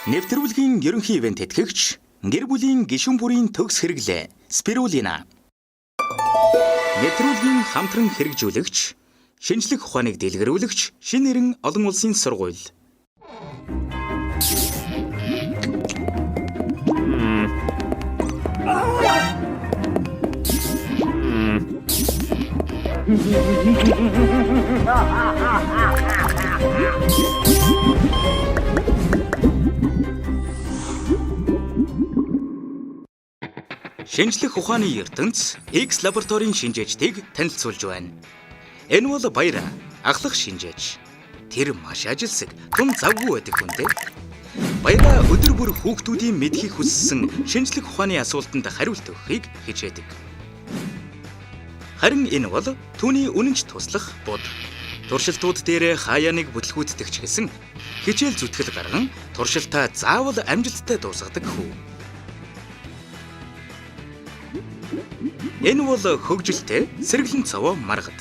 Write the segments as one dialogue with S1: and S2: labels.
S1: Нэвтрүүлгийн ерөнхий ивент тэтгэгч гэр бүлийн гишүүн бүрийн төгс хэрэглээ Спирулина. Нэвтрүүлгийн хамтран хэрэгжүүлэгч шинжлэх ухааныг дэлгэрүүлэгч шинэ нэрэн олон улсын сургууль. Шинжлэх ухааны ертөнц X лабораторийн шинжээчдийг танилцуулж байна. Энэ бол Баяра, ахлах шинжээч. Тэр маш ажилсаг, тун завгүй байдаг хүнтэй. Баяра өдөр бүр хүүхдүүдийн мэдэхийг хүссэн шинжлэх ухааны асуултанд хариулт өгөхийг хичээдэг. Харин энэ бол түүний үнэнч туслах бод. Туршилтууд дээр хаяаныг бүтлгүүтдэг ч гэсэн хичээл зүтгэл гарган туршилтаа заавал амжилттай дуусгадаг хүү. Энэ бол хөгжилтэй сэргэлэн цовоо маргад.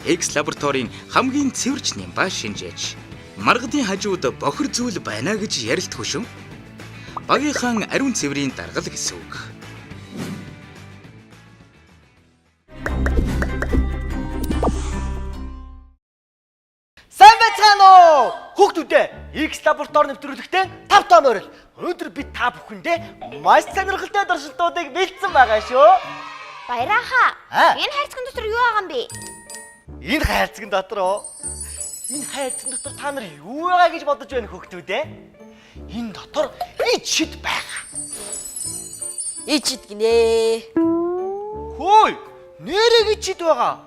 S1: X лабораторийн хамгийн цэвэрч нямба шинжээч. Маргадын хажууд бохир зүйл байна гэж ярилтгүй шүү. Багийнхаа ариун цэврийн даргал гэсэн үг.
S2: Сайн байцгаана уу? Хүүхдүүдээ X лаборатори нэвтрүүлэгтээ 5 тоо морил. Өнөөдөр би та бүхэндээ маш сонирхолтой туршилтуудыг бэлдсэн байгаа шүү.
S3: Баярааха.
S2: Аа.
S3: Энэ хайрцагт дотор юу байгаа юм бэ?
S2: Энэ хайрцагын дотор уу? Энэ хайрцагын дотор та нар юу байгаа гэж бодож байна хүүхдүүдээ? Энэ дотор ич шид байгаа.
S4: Ичид гинэ.
S2: Хөөе, нэрэг ич шид байгаа.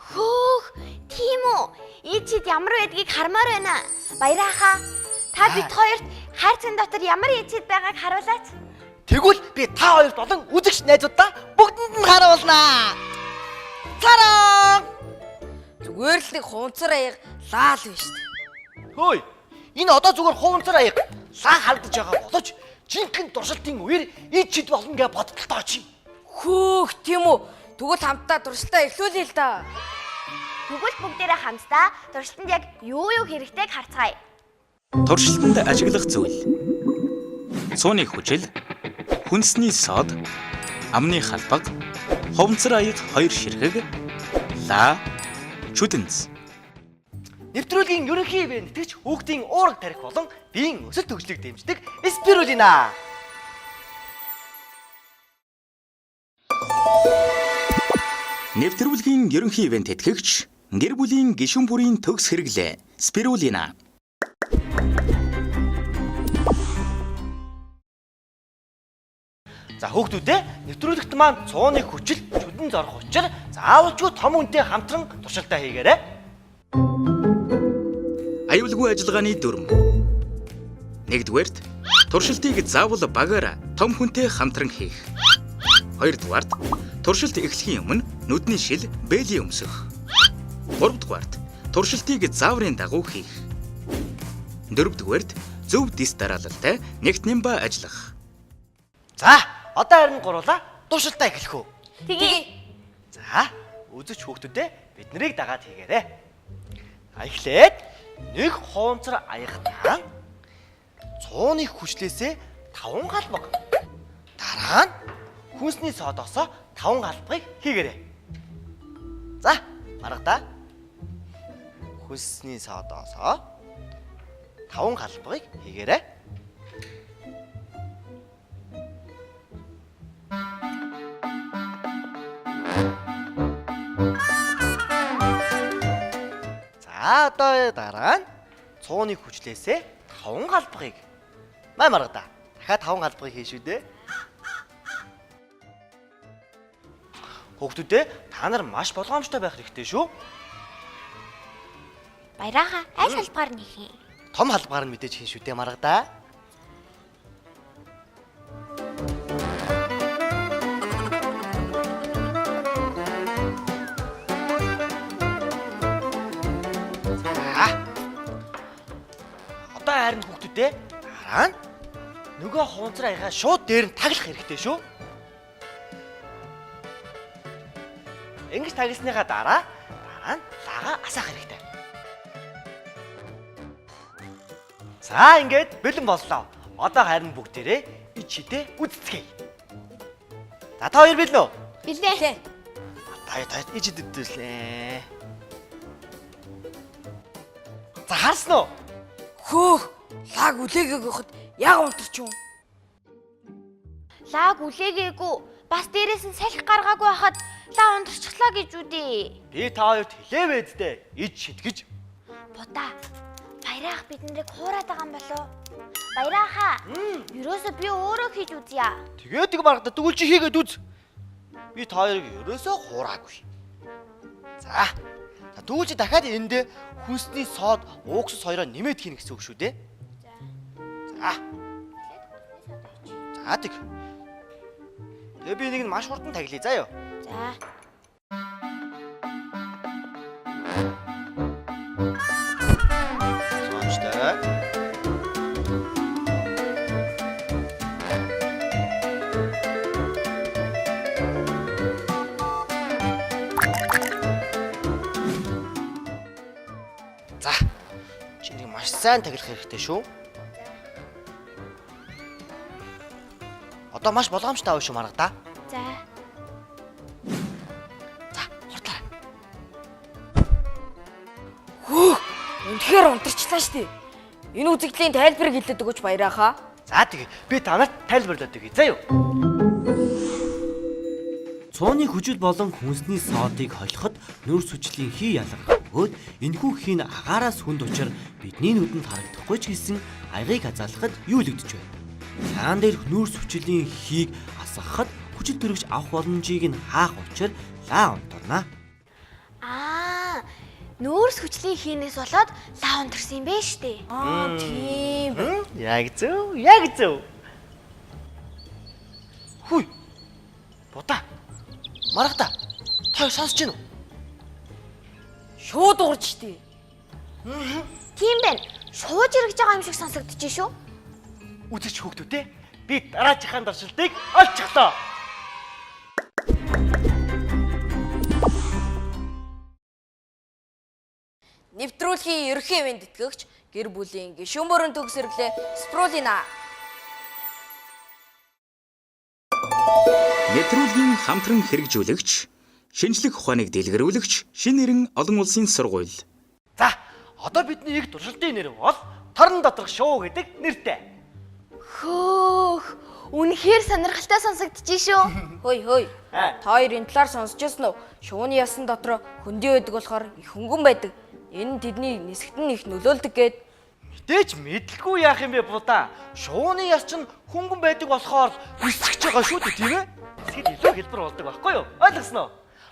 S3: Хөөх, тийм үү? Ичид ямар байдгийг хармаар байна. Баярааха. Та бит хоёрт хайрцагт дотор ямар ичид байгааг харуулаач.
S2: Тэгвэл би та хоёрт болон үзэгч найзуудаа бүгдэнд нь харуулнаа. Цараа!
S4: Зүгээр л нэг хунцар аяг лаал биш үү?
S2: Хөөе. Энэ одоо зүгээр хуванцар аяг лаа харагдаж байгаа боловч жинхэнэ туршилтын үеэр ид чид болно гэж бодтолтой чи.
S4: Хөөх тийм үү? Тэгвэл хамтдаа туршилтаа эхлүүлье л да.
S3: Тэгвэл бүгдээрээ хамтдаа туршилтанд яг юу юу хэрэгтэйг харцгаая.
S1: Туршилтанд ажиглах зүйл. Цууны хүчил, хүнсний сод, амны халбаг, хуванцар аяг хоёр ширхэг, лаа, чүдэнц.
S2: Нэвтрүүлгийн ерөнхий ивээн тэтгэгч хүүхдийн уураг тарих болон биеийн өсөлт хөгжлийг дэмждэг Спирулина.
S1: Нэвтрүүлгийн ерөнхий ивент тэтгэгч гэр бүлийн гишүүн бүрийн төгс хэрэглээ Спирулина.
S2: За хүүхдүүдээ нэвтрүүлэгт маань цууны хүчил чүдэн зорох учир заавалчгүй том үнтэй хамтран туршилтаа хийгээрэй.
S1: Аюулгүй ажиллагааны дүрм. Нэгдүгээрт туршилтыг заавал багаараа том хүнтэй хамтран хийх. Хоёрдугаарт туршилт эхлэхийн өмнө нүдний шил бэли өмсөх. Гуравдугаарт туршилтыг зааврын дагуу хийх. Дөрөвдүгээрт зөв дис дараалалтай нэгт нямба ажиллах.
S2: За одоо харин гурлаа туршилтаа эхлэх үү.
S3: Тэгье.
S2: За, үзэгч хүүхдүүдээ бид нарыг дагаад хийгээрэй. За, эхлээд нэг хуунцар аягтаа цууны хүчлээсээ 5 галбаг. Дараа нь хүнсний содоосоо 5 галбагыг хийгээрэй. За, маргадаа. Хүнсний содоосоо 5 галбагыг хийгээрэй. За, одоо дараа нь цууны хүчлээсээ 5 галбагыг. Май маргадаа. Дахиад 5 галбагыг хийн шүү дээ. Хүүхдүүдээ та нар маш болгоомжтой байх хэрэгтэй шүү.
S3: Баярааха, аль халбгаар нь хийх юм?
S2: Том халбгаар нь мэдээж хийн шүү дээ маргадаа. За. Одоо харин хүүхдүүдээ дараа нь нөгөө хуунцар аягаа шууд дээр нь таглах хэрэгтэй шүү. Ингэж тагласныхаа дараа дараа нь лага асаах хэрэгтэй. За ингээд бэлэн боллоо. Одоо харин бүгдээрээ ич хитэ үзцгээе. За та хоёр бэлэн үү?
S3: Билээ.
S2: Та та ич хит үзлээ. За харсан уу?
S4: Хөөх, лаг үлээгээг өгөхөд яг унтарч юм.
S3: Лаг үлээгээгүй. Бас дээрээс нь салхи гаргаагүй хахад лаа унтарчихлаа гэж үдээ.
S2: Би та хоёрт хэлээвэд дээ. Ич хит гэж.
S3: Будаа. Баяраах бид нарыг хуураад байгаа юм болов? Баяраахаа. Ерөөсө би өөрөө хийж үзье.
S2: Тэгээд нэг маргада тэгвэл чи хийгээд үз. Би та хоёрыг ерөөсөө хуураагүй. За. За тэгвэл чи дахиад энд хүнсний сод уксус хоёроо нэмээд хийнэ гэсэн үг шүү дээ. За. За тэг. Тэгээ би нэг нь маш хурдан таглая заа юу.
S3: За.
S2: Зоомжтой. За. Чи нэг маш сайн таглах хэрэгтэй шүү. Одоо маш болгоомжтой авах шүү маргадаа.
S3: За.
S2: За, хурдлаа.
S4: Хөөх, үнэхээр унтарчлаа штэ. Энэ үзэгдлийн тайлбарыг хэлээд өгөөч баяраахаа.
S2: За тэгээ би та нарт тайлбарлаад өгье. За юу.
S5: Цууны хүчил болон хүнсний содыг холиход нүүрс хүчлийн хий ялгарх бөгөөд энэхүү хий нь агаараас хүнд учир бидний нүдэнд харагдахгүй ч гэсэн аягийг хазаалахад юулэгдэж байна. Лаан дээрх нүүрс хүчлийн хийг асгахад хүчил төрөгч авах боломжийг нь хаах учир лаа унтарна.
S3: Аа. Нүүрс хүчлийн хийнээс болоод лаа унтарсан юм бэ штэ.
S4: Аа, тийм.
S2: Яг зөв, яг зөв. Хүй. Будаа. Маргада. Та сонсож байна уу?
S4: Шууд уурч штэ.
S3: Тийм байна. Шууж иргэж байгаа юм шиг сонсогдож шүү.
S2: Үзэгч хүүхдүүд ээ. Би дараачихаа даршилтыг олчихлоо.
S4: Нэвтрүүлгийн ерөнхий ивэн тэтгэгч гэр бүлийн гишүүн бүрэн төгсөрлөө Спрулина.
S1: Нэвтрүүлгийн хамтран хэрэгжүүлэгч, шинжлэх ухааныг дэлгэрүүлэгч, шинэ нэрэн олон улсын сургууль.
S2: За, одоо бидний их туршилтын нэр бол Торон доторх шоу гэдэг нэртэй.
S3: Хөөх. Үнэхээр сонирхолтой сонсогдож шүү.
S4: Хөөй хөөй.
S2: Аа.
S4: Та хоёр энэ талаар сонсч байсан уу? Шууны ясан дотор хөндий байдаг болохоор их хөнгөн байдаг. Энэ нь тэдний нисгт нь их нөлөөлдөг гээд
S2: Мэдээж мэдлгүй яах юм бэ будаа. Шууны яс чинь хөнгөн байдаг болохоор нисгэж байгаа шүү дээ, тийм ээ? Нисгэд илүү хэлбэр болдог байхгүй юу? Ойлгосноо?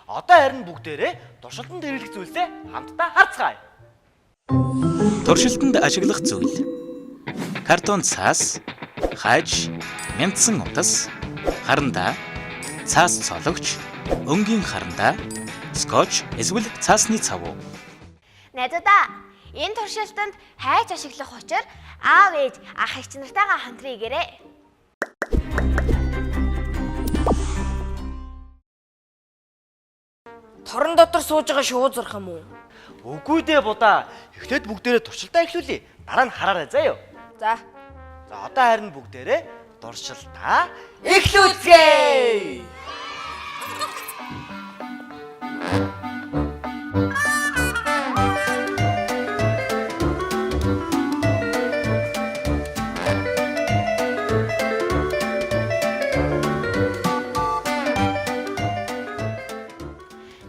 S2: Одоо харин бүгдээрээ туршилтанд хэрэглэх зүйлсээ хамтдаа харцгаая.
S1: Туршилтанд ашиглах зүйл. Картон цаас, хаж, мянтсан утас, харандаа, цаас цологч, өнгийн харандаа, скотч эсвэл цаасны цав.
S3: Найзуудаа, энэ туршилтанд хайж ашиглах учир аав ээж ах эгч нартайгаа хамтран игээрэй.
S4: торон дотор сууж байгаа шуу зурх юм уу?
S2: Үгүй дээ будаа. Эхлээд бүгдээрээ туршилтаа эхлүүлье. Дараа нь хараарай заа юу.
S4: За.
S2: За одоо харин бүгдээрээ туршилтаа
S4: Эхлүүлцгээе.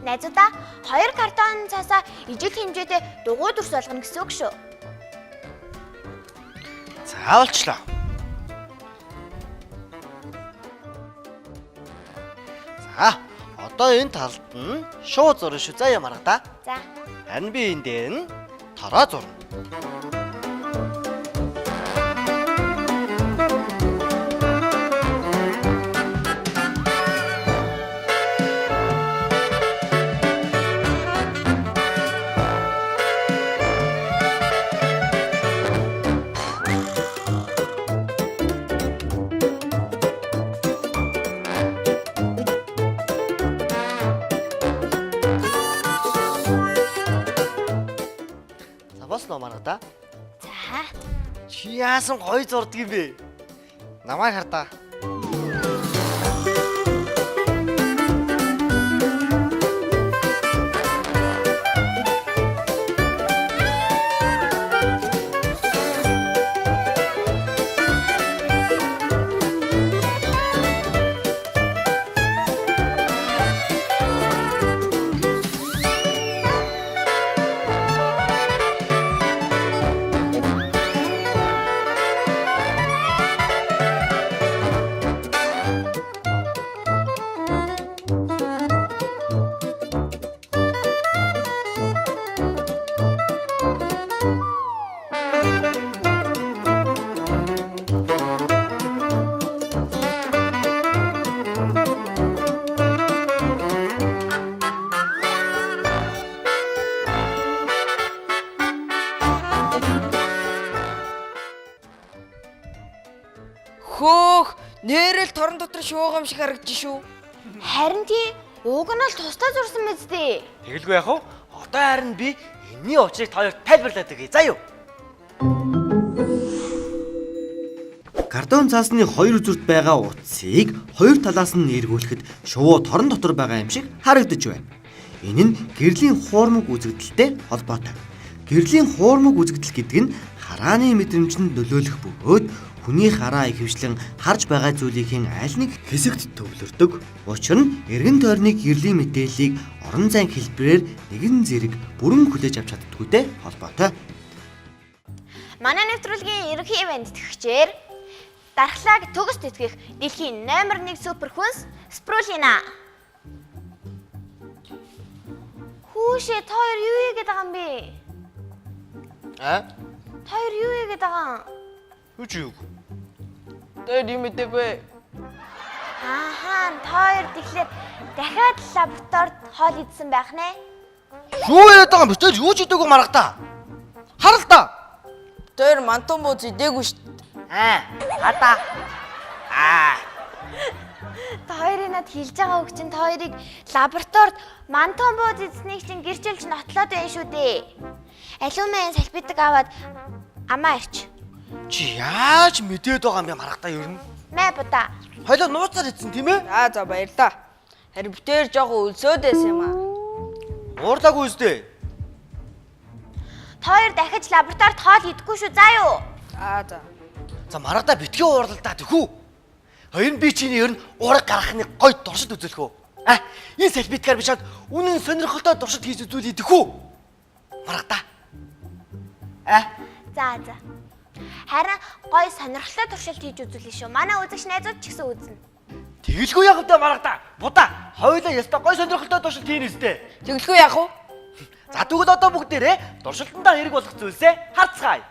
S3: Найзуудаа, хоёр картон цаасаа ижил хэмжээтэй дугуй дүрс болгоно гэсэн үг шүү.
S2: За болчлоо. За одоо энэ талд нь шууд зурна шүү. За ямар да.
S3: За.
S2: Харин би энэ дээр нь тороо зурна. За босноо маргада.
S3: За.
S2: Чи яасан гоё зурдаг юм бэ? Намайг хардаа.
S4: Хөөх, нэрэл торон дотор шуугам шиг харагдаж шүү.
S3: Харин тий уг нь л тусдаа зурсан мэт дээ.
S2: Тэгэлгүй яах вэ? Одоо харин би энэний учрыг та хоёрт тайлбарлаад өгье. За юу?
S5: Картон цаасны хоёр зүрт байгаа утсыг хоёр талаас нь эргүүлэхэд шувуу торон дотор байгаа юм шиг харагдаж байна. Энэ нь гэрлийн хуурмаг үзэгдэлтэй холбоотой. Гэрлийн хуурмаг үзэгдэл гэдэг нь харааны мэдрэмжинд нөлөөлөх бөгөөд хүний хараа ихэвчлэн харж байгаа зүйлийн аль нэг хэсэгт төвлөрдөг. Учир нь эргэн тойрны гэрлийн мэдээллийг орон зайн хэлбэрээр нэгэн зэрэг бүрэн хүлээж авч чаддаггүйтэй холбоотой.
S3: Манай нэвтрүүлгийн ерөнхий ивент тэтгэгчээр дархлааг төгс тэтгэх дэлхийн номер 1 супер хүнс Спрулина. Хүүшээ та хоёр юу хийгээд байгаа юм бэ?
S2: Аа?
S3: Та хоёр юу хийгээд байгаа юм?
S2: Юу чи юу?
S4: Тэр юм мэдээгүй.
S3: Ааха, та хоёр тэгэхээр дахиад лабораторид хоол идсэн байх нэ?
S2: Юу яриад байгаа юм бэ? Тэр юу ч идээгүй маргадаа. Хар л да.
S4: Тэр мантун бууз идээгүй шүү.
S2: Аа, хадаа. Аа.
S3: Та хоёрын над хэлж байгаа үг чинь та хоёрыг лабораторид мантон бууз идсэнийг чинь гэрчилж нотлоод байна шүү дээ. Алюмин салфетик аваад амаа ирч.
S2: Чи яаж мэдээд байгаа юм бэ маргадаа ер нь?
S3: Мэ будаа.
S2: Хойлоо нууцаар идсэн тийм ээ?
S4: За за баярлаа. Харин битээр жоохон өлсөөд байсан юм аа.
S2: Уурлаагүй үстэй.
S3: Та хоёр дахиж лабораторид хоол идэхгүй шүү заа юу?
S4: За за.
S2: За маргадаа битгий уурлаа тэхүү. Хоёр нь би чиний ер нь уураг гаргах нэг гой туршилт үзүүлэх үү? А энэ салфеткаар би чамд үнэн сонирхолтой туршилт хийж үзүүлье тэхүү. Маргадаа. А
S3: За за. Харин гой сонирхолтой туршилт хийж үзүүлнэ шүү. Манай үзэгч найзууд ч гэсэн үзнэ.
S2: Тэгэлгүй яах вэ маргадаа? Будаа хоёулаа ястаа гой сонирхолтой туршилт хийнэ үстэй.
S4: Тэгэлгүй яах вэ?
S2: За тэгвэл одоо бүгдээрээ туршилтандаа хэрэг болох зүйлсээ харцгаая.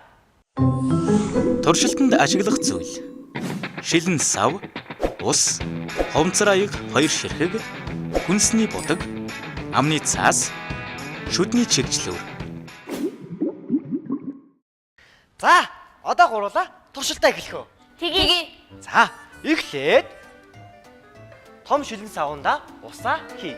S1: Туршилтанд ашиглах зүйл. Шилэн сав, ус, хуванцар аяг хоёр ширхэг, хүнсний будаг, амны цаас, шүдний чигжлүүр.
S2: За одоо гуруулаа туршилтаа эхлэх үү?
S3: Тэгье.
S2: За эхлээд том шилэн савнда усаа хий.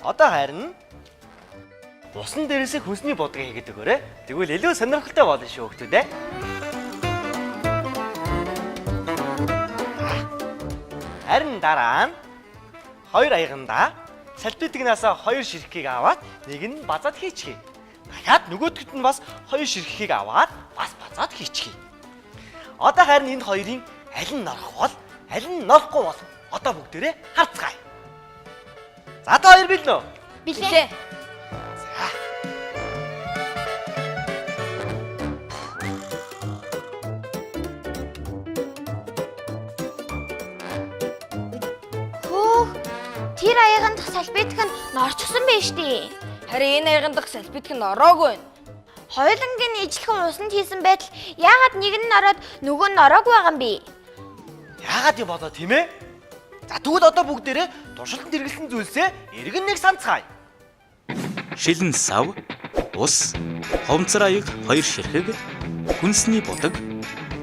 S2: Одоо харин усан дээрээсээ хүнсний будгийг хийгээд өгөөрэй. Тэгвэл илүү сонирхолтой болно шүү хүмүүс ээ. Харин дараа нь хоёр аягандаа салфетикнаас хоёр ширхгийг аваад нэг нь базаад хийчихье. Дахиад нөгөөдгөт нь бас хоёр ширхгийг аваад бас базаад хийчихье. Одоо харин энэ хоёрын аль нь норох бол аль нь норохгүй бол одоо бүгдээрээ харцгаая. За та хоёр бэлнэ үү?
S3: Билээ.
S2: За.
S3: Хөөх. Тэр аягандх салфетик нь норчихсон байж тээ.
S4: Харин энэ аяган дах салфетик нь ороогүй байна.
S3: Хоёуланг нь ижлэхэн усанд хийсэн байтал яагаад нэг нь ороод нөгөө нь ороогүй байгаа юм бэ?
S2: Яагаад юм болоо тийм ээ? За тэгвэл одоо бүгдээрээ туршилтанд хэрэглэсэн зүйлсээ эргэн нэг санацгаая.
S1: Шилэн сав, ус, хуванцар аяг хоёр ширхэг, хүнсний будаг,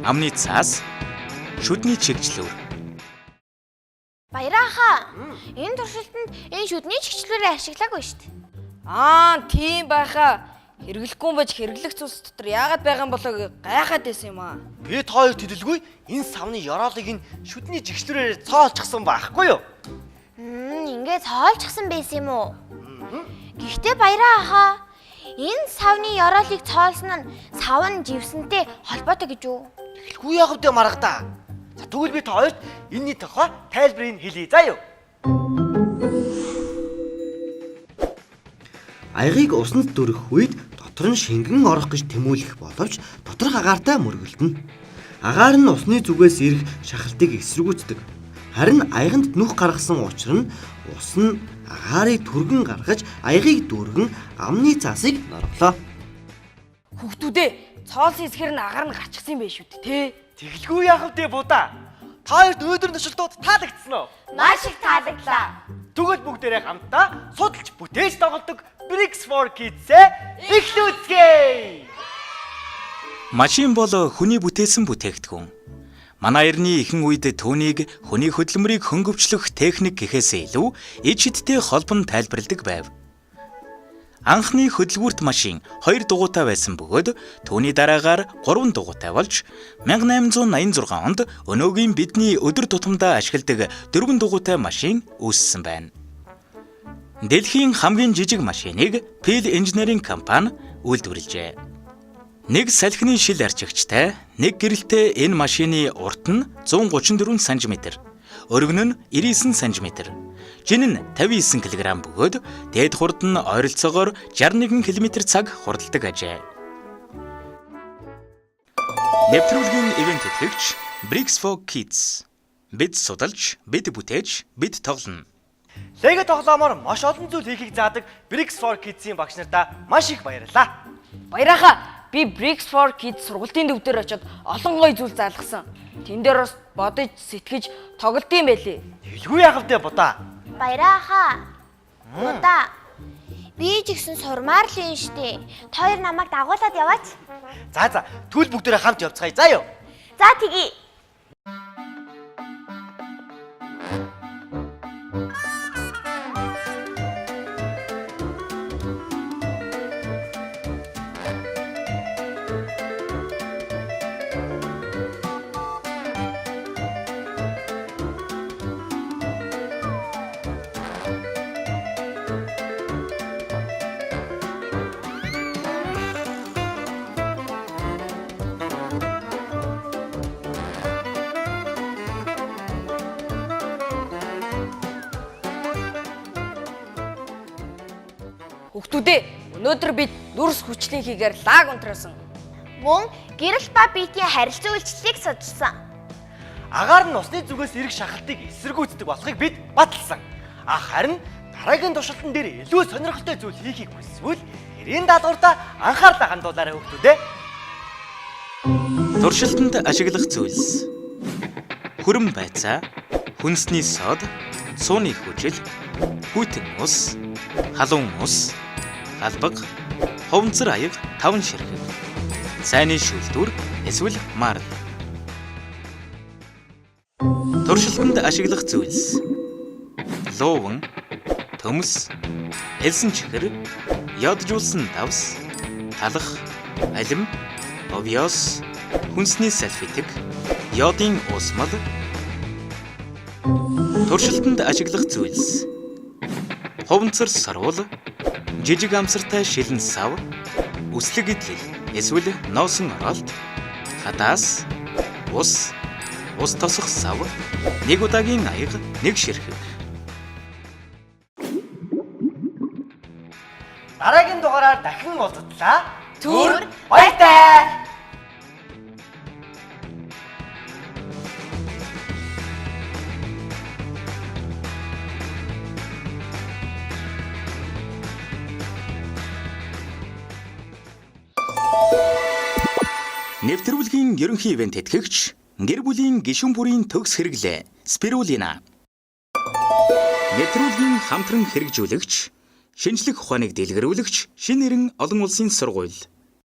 S1: амны цаас, шүдний чигжлүүр.
S3: Баяраа Баярааха. Энэ туршилтанд энэ шүдний чигчлүүрээ ашиглаагүй шүү дээ.
S4: Аа, тийм байхаа. Хэрэглэхгүй юм байж хэрэглэх зүйлс дотор яагаад байгаа юм болоо гэж гайхаад байсан юм аа.
S2: Бид хоёр тэдэлгүй энэ савны ёроолыг энэ шүдний жигчлүүрээр цоолчихсон байхгүй юу?
S3: Ингээ цоолчихсон байсан юм уу? Гэхдээ баяраа ахаа. Энэ савны ёроолыг цоолсон нь сав нь живсэнтэй холбоотой гэж үү?
S2: Тэгэлгүй яах вэ маргадаа. За тэгвэл би та хоёрт энэний тухай тайлбарыг хэлье заа юу?
S5: Аягыг усанд дүрэх үед дотор нь шингэн орох гэж тэмүүлэх боловч доторх агаартай мөргөлдөнө. Агаар нь усны зүгээс ирэх шахалтыг эсэргүүцдэг. Харин аяганд нүх гаргасан учир нь ус нь агаарыг түргэн гаргаж аягыг дүүргэн амны цаасыг норголоо.
S4: Хүүхдүүдээ цоолсон хэсгээр нь агаар нь гарчихсан юм байна шүү дээ, тэ?
S2: Тэгэлгүй яах вэ будаа? Та хоёрт өнөөдөр туршилтууд таалагдсан уу?
S3: Маш их таалагдлаа.
S2: Тэгвэл бүгдээрээ хамтдаа судалж бүтээж тоглодог Bricks for Kids-ээ эхлүүлцгээе.
S1: Машин бол хүний бүтээсэн бүтээгдэхүүн. Манай эртний ихэнх үед түүнийг хүний хөдөлмөрийг хөнгөвчлөх техник гэхээс илүү ид шидтэй холбон тайлбарладаг байв. Анхны хөдөлгүүрт машин 2 дугуйтай байсан бөгөөд түүний дараагаар 3 дугуйтай болж 1886 онд өнөөгийн бидний өдөр тутамдаа ашигладаг 4 дугуйтай машин үүссэн байна. Дэлхийн хамгийн жижиг машиныг Peel Engineering компани үйлдвэрлэжээ. Нэг салхины шил арчигчтай, нэг гэрэлтэй энэ машины урт нь 134 см, өргөн нь 99 см, жин нь 59 кг бөгөөд дээд хурд нь ойролцоогоор 61 км/цаг хурдладаг ажээ. Нэвтрүүлгийн ивээн тэтгэгч Bricks for Kids. Бид судалж, бид бүтээж, бид тоглоно.
S2: Лего тоглоомоор маш олон зүйл хийхийг заадаг Bricks for Kids-ийн багш нартаа маш их баярлалаа.
S4: Баярааха би Bricks for Kids сургалтын төв дээр очиод олон гоё зүйл заалгасан. Тэн дээр бас бодож, сэтгэж тоглолт юм байлээ.
S2: Тэгэлгүй яах вэ будаа?
S3: Баяраа ахаа. Будаа. Би ч гэсэн сурмаар л юм штэ. Та хоёр намайг дагуулад яваач.
S2: За за, тэгвэл бүгдээрээ хамт явцгаая заа юу?
S3: За тэгье.
S4: Хүүхдүүдээ өнөөдөр бид нүрс хүчлийн хийгээр лаг унтраасан.
S3: Мөн гэрэл ба биетийн харилцан үйлчлэлийг судалсан.
S2: Агаар нь усны зүгээс ирэх шахалтыг эсэргүүцдэг болохыг бид баталсан. А харин дараагийн туршилтан дээр илүү сонирхолтой зүйл хийхийг хүсвэл хэрийн даалгавартаа анхаарлаа хандуулаарай хүүхдүүдээ.
S1: Туршилтанд ашиглах зүйлс. Хүрэн байцаа, хүнсний сод, сууны хүжил, хүйтэн ус, халуун ус, галбаг, хуванцар аяг 5 ширхэг, сайны шүүлтүүр эсвэл марл. Туршилтанд ашиглах зүйлс. Лууван, төмс, элсэн чихэр, яджуулсан давс, талах, алим, овёс, хүнсний салфитик, йодын уусмал. Туршилтанд ашиглах зүйлс. Хуванцар саруул, жижиг амсартай шилэн сав, үслэг идлэл эсвэл ноосон оролт, хадаас, ус, ус тосох сав, нэг удаагийн аяга, нэг ширхэг.
S2: Дараагийн дугаараар дахин уулзтлаа.
S4: Түр
S2: баяртай.
S1: Нэвтрүүлгийн ерөнхий ивээн тэтгэгч гэр бүлийн гишүүн бүрийн төгс хэрэглээ Спирулина. Нэвтрүүлгийн хамтран хэрэгжүүлэгч шинжлэх ухааныг дэлгэрүүлэгч шинэ нэрэн олон улсын сургууль.